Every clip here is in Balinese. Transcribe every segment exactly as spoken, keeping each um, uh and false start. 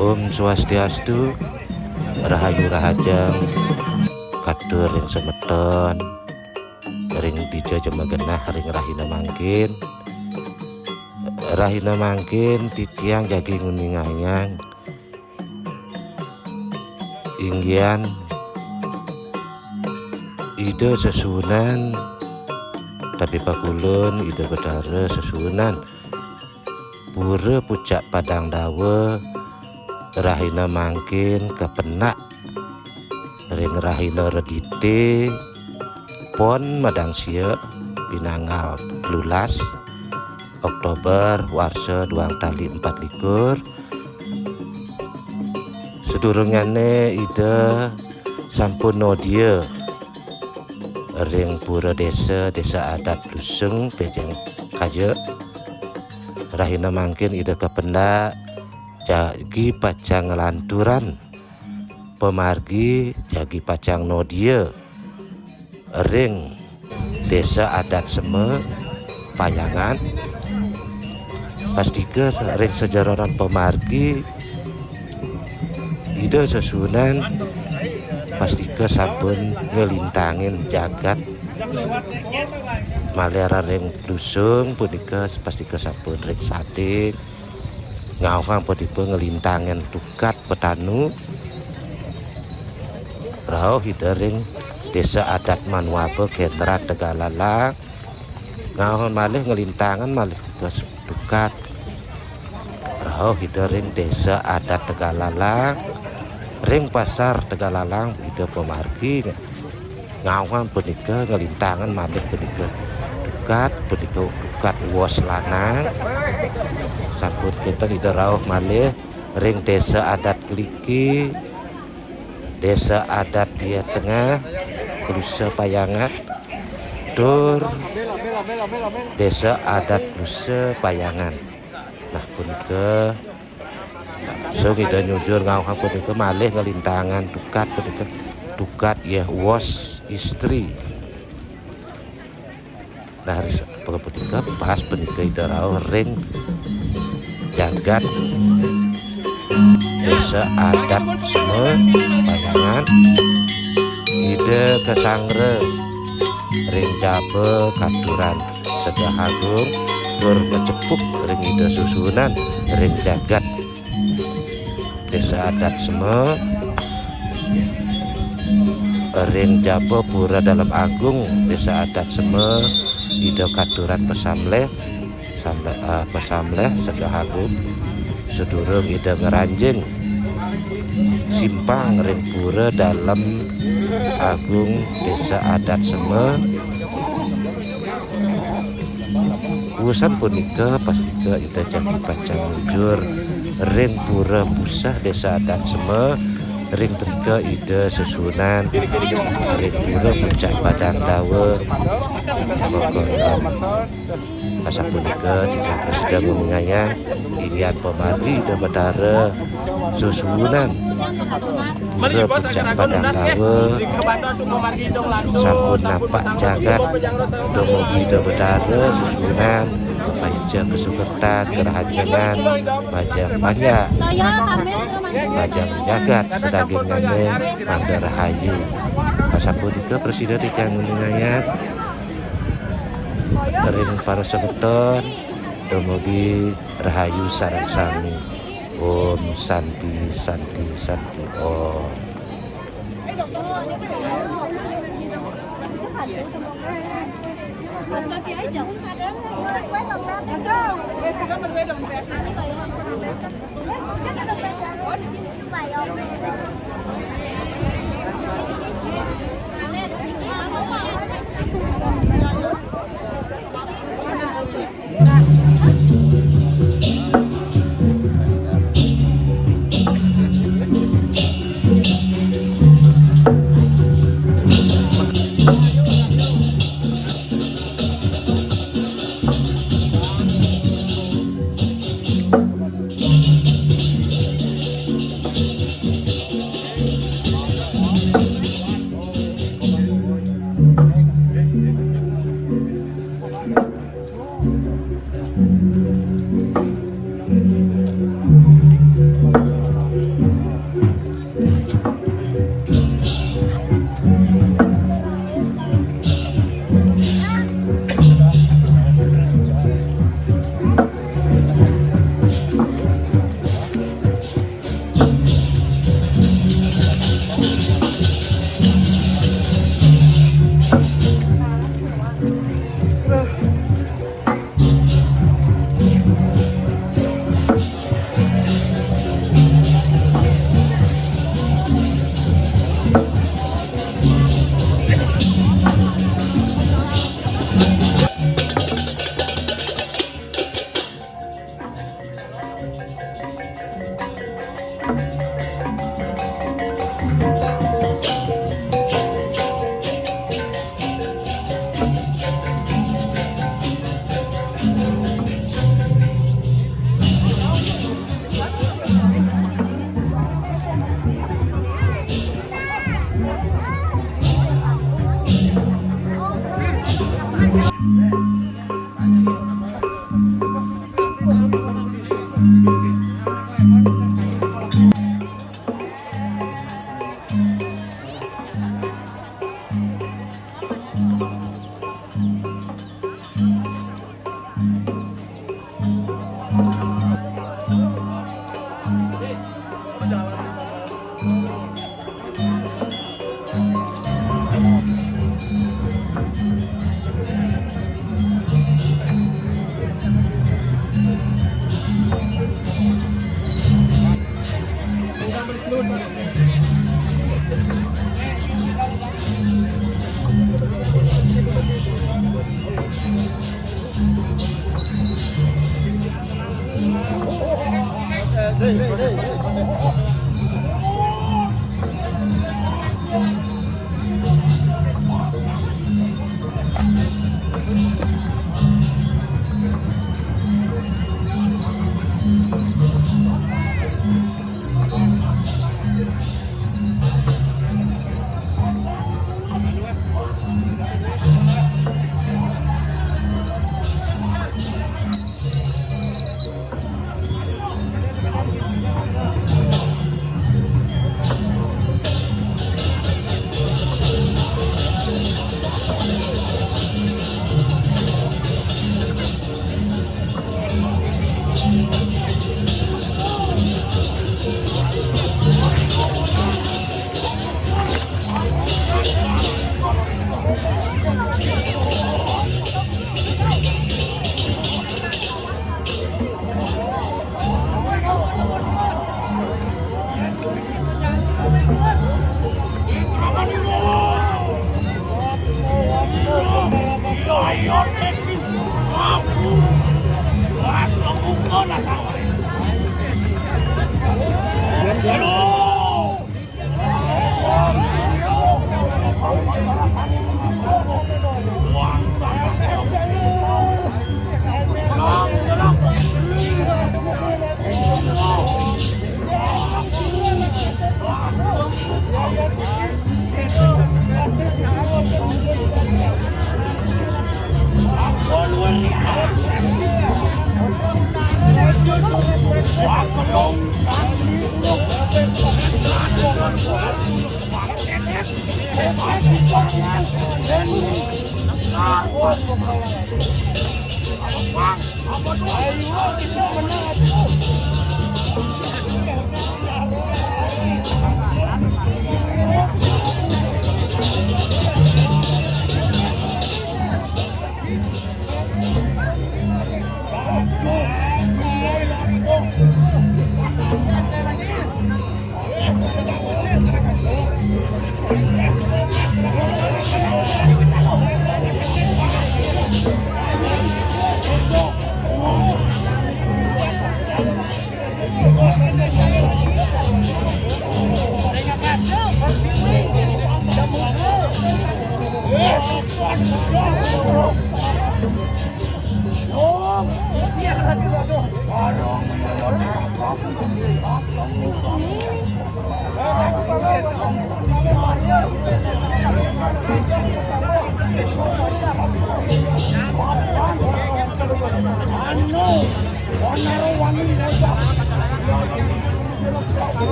Om Swastiastu, Rahayu Rahajeng, katur ring semeton, ring dija ja magenah ring rahina mangkin. Rahina mangkin titiang jagi nguningayang inggian Ida sesuunan, tapi pakulun Ida Betara sesuunan Pura Pucak Padang Dawa rahina mangkin kapendak ring rahina Redité, pon madang sia, pinanggal telulas Oktober warsa duang tali empat likur. Sadurungnyané Ida sampun nodia ring Pura Désa, Désa Adat Lusung, Pejeng Kaja. Rahina mangkin Ida kapendak jagi pacang nglanturang pamargi, jagi pacang nodia ring Désa Adat Sema, Payangan. Pastika sa-, ring sajeroning pamargi Ida sesuunan pastika sampun nglintangin jagat, malih ring Lusung punika pastika sampun ring Sading, ngauhang punika nglintangin tukad petanu. Rauh Ida ring Désa Adat Manuaba, Kendran, Tegalalang, ngauhang malih nglintangin malih tukad. Rauh Ida ring Désa Adat Tegalalang, ring Pasar Tegalalang Ida pamargi, ngauhang punika nglintangin malih punika tukad, punika tukad wos lanang. Sampun kénten Ida rauh malih ring Désa Adat Keliki, Désa Adat Diah Tengah, Klusa Payangan, tur Désa Adat Klusa Payangan. Nah, punika sung Ida nyujur ngauhang punika malih nglintangin tukad punika, tukad yéh wos istri. Nah, ris-, punika pas punika Ida rauh ring jagat Désa Adat Sema, Payangan. Ida kasanggra ring jaba katuran Segah Agung tur macepuk ring Ida sesuunan ring jagat Désa Adat Sema, ring jaba Pura Dalem Agung Désa Adat Sema, Ida katuran pasamleh, samleh, eh, pasamleh Segah Agung, sadurung Ida ngranjing simpang ring Pura Dalem Agung Désa Adat Sema. Wusan punika pastika Ida jagi pacang nujur ring Pura Puseh Désa Adat Sema, ring drika Ida sesuunan ring Pura Pucak Padang Dawa. Asapunika titiang prasida nguningayang, inggian pamargi Ida Betara sesuunan Pura Pucak Padang Dawa sampun napak jagat, dumugi Ida Betara sesuunan paica kasukertan, karahajengan, majeng panjak, majeng jagat sadagingane mangda rahayu. Asapunika prasida titiang nguningayang ring para semeton, dumugi rahayu sareng sami. Om Santi, Santi, Santi, Om.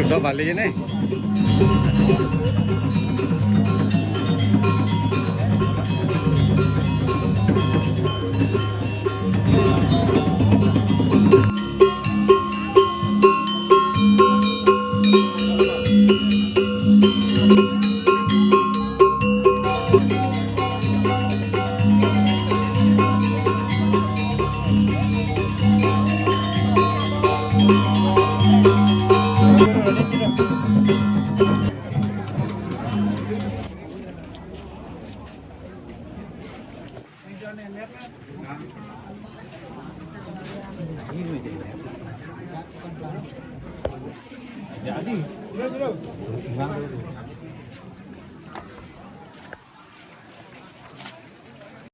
Terus balik ini. Jadi, bro, bro.